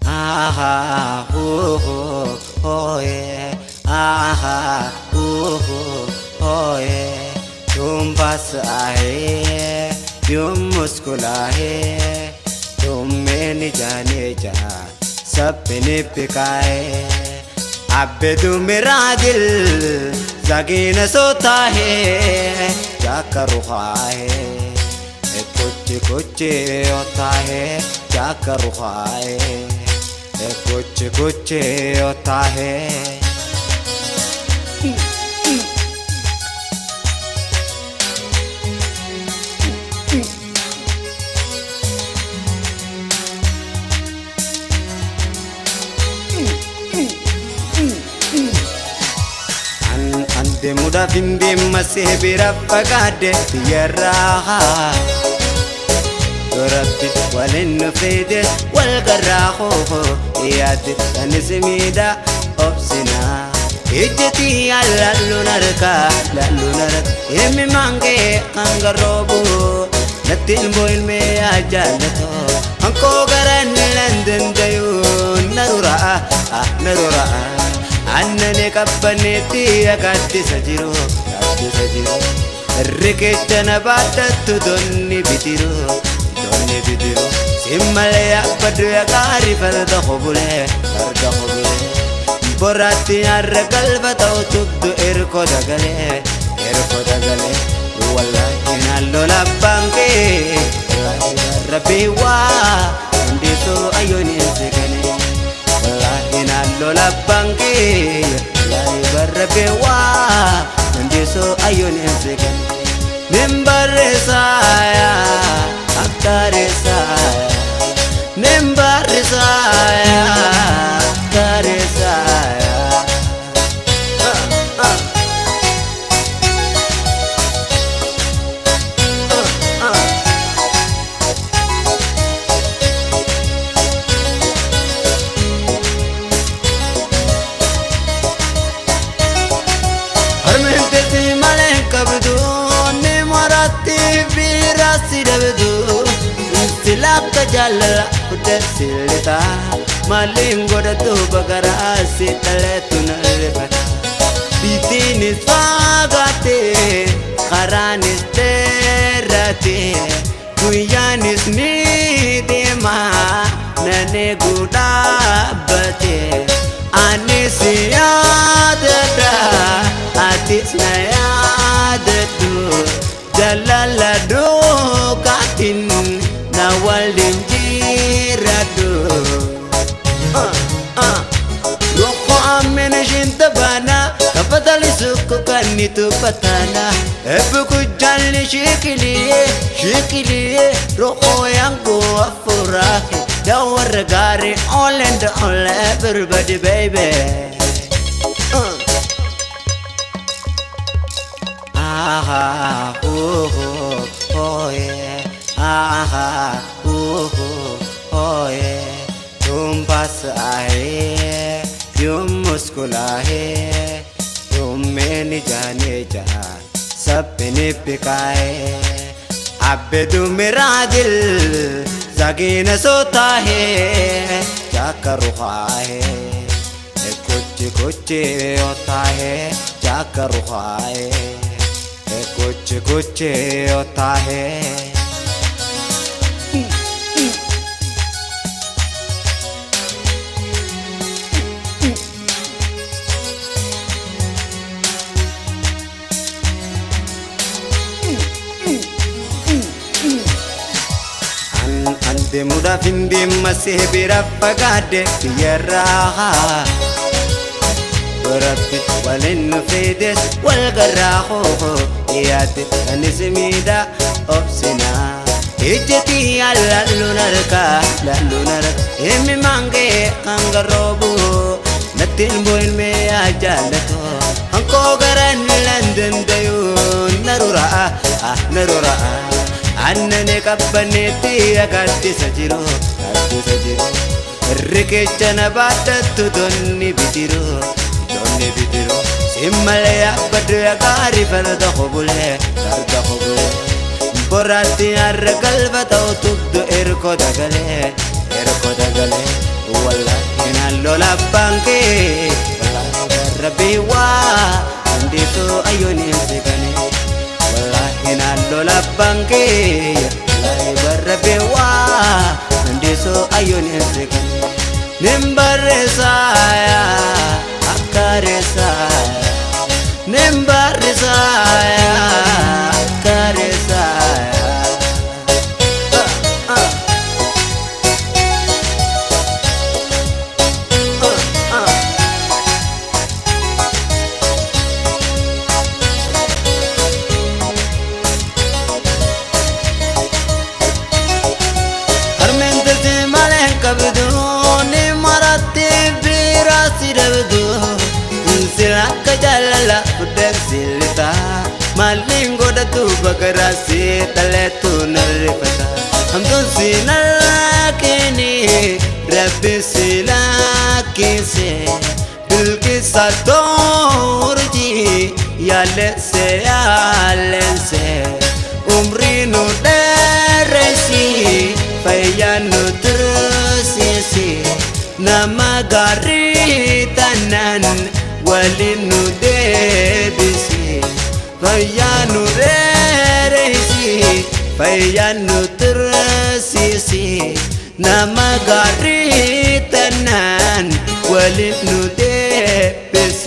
Aha, oh, oh, yeah. Aha, oh, oh, yeah. तुम पास आए यूं मुस्कुराए, तुम मैंने जाने जा सपने पिकाए। अब तू मेरा दिल जागे न सोता है, जाकर रुका है कुछ कुछ होता है, जाकर रुका है कुछ कुछ होता है। Deemuudhaaf hin deemmasee bira fagaadde biyyarraa. Rabbi waliin nu fides wal garraa hoo yaadde kanis miidhaa obsinaa. Ijjitii laalluun harkaa laalluun harkaa himi maangee kan garoobu natti ilmoo ilmee yaa jaallatoo hankoo garaan lan dandayuu naruraa naruraa. Annani qabbaneetti gaaddisa jiru gaaddisa jiru riqicha na baadhattu donni bitiru donni bitiru simmalee yaabbadhu gaarii farda hobulee farda hobulee boraatti har'a galba ta'u tubdu erkoo dagalee erkoo dagalee wallaahi naalloo labbaan kee rabbii waa hundeessoo ayyoon eegale. Wallahi naalloo labbaan kee wallaahi barra waa dandeessoo ayyoon eegale. Nin barreessaaya akkareessaaya nin barreessaaya akkareessaaya. Harmeenteetti malee qabdu ni maratti biiraasi dhabdu sila akka jaalala guddaa maaliin godhatu bagaraa si dhaleetu na rifata. Biitiinis fagaate karaanis dheerate guyyaanis ni deema nan eeguu dhaabbate. Anis yaadadha atis na yaadadhu jaalala duukaatiin na waliin jiraadhu. Rokko ammena ishiin tabaana kafatali sukku kannitu bataana ebbu kujjalli shiikiliye shiikiliye rokko yangu afuraahe yaa warra gaarii all and all everybody baby. Aha, oh, oh, yeah. Aha, oh, oh, yeah. तुम पास आए यूं मुस्कुराए, तुम मैंने जाने जा सपने पिकाए। अब तू मेरा दिल जागे न सोता है, जाकर रुका है कुछ कुछ होता है, जाकर रुका है कुछ कुछ होता है। Deemuudhaaf hin deemmasee bira fagaadde biyyarraa. Rabbi waliin nu fides wal garraa hoo yaadde kanis miidhaa obsinaa. Ijjitii laalluun harkaa laalluun harkaa himi maangee kan garoobu natti ilmoo ilmee yaa jaallatoo hankoo garaan lan dandayuu naruraa naruraa. Annani qabbaneetti gaaddisa jiru gaaddisa jiru riqicha na baadhattu donni bitiru donni bitiru simmalee yaabbadhu gaarii farda hobulee farda hobulee boraatti har'a galba ta'u tubdu erkoo dagalee erkoo dagalee. ayyoon sikane. Wallaahi naan lola bankee, wallaahi barra beewaa dandeessoo ayyoon sikane. Nin barreessaaya akka reessaaya, nin barreessaaya akka reessaaya. Ah, ah. Ah, ah. Harmeen teessee malee hin qabdu, ni maratte biraa si dhabdu. Sila akka jaalala fuddeen si lixa, maaliin godhatu bagaraa si dhaleetu narrifata. Hamtuun si nalaakini, rabbi si lakkise. Bilqisa toorji, yaalesse yaalesse. Umrii nu dheeresi, fayyaa nu tursiisi, nama gaarii taanaan waliin nu deebisi. Fayyaa nu dheeresi, fayyaa nu tursiisi, nama gaarii taanaan waliin nu deebisi.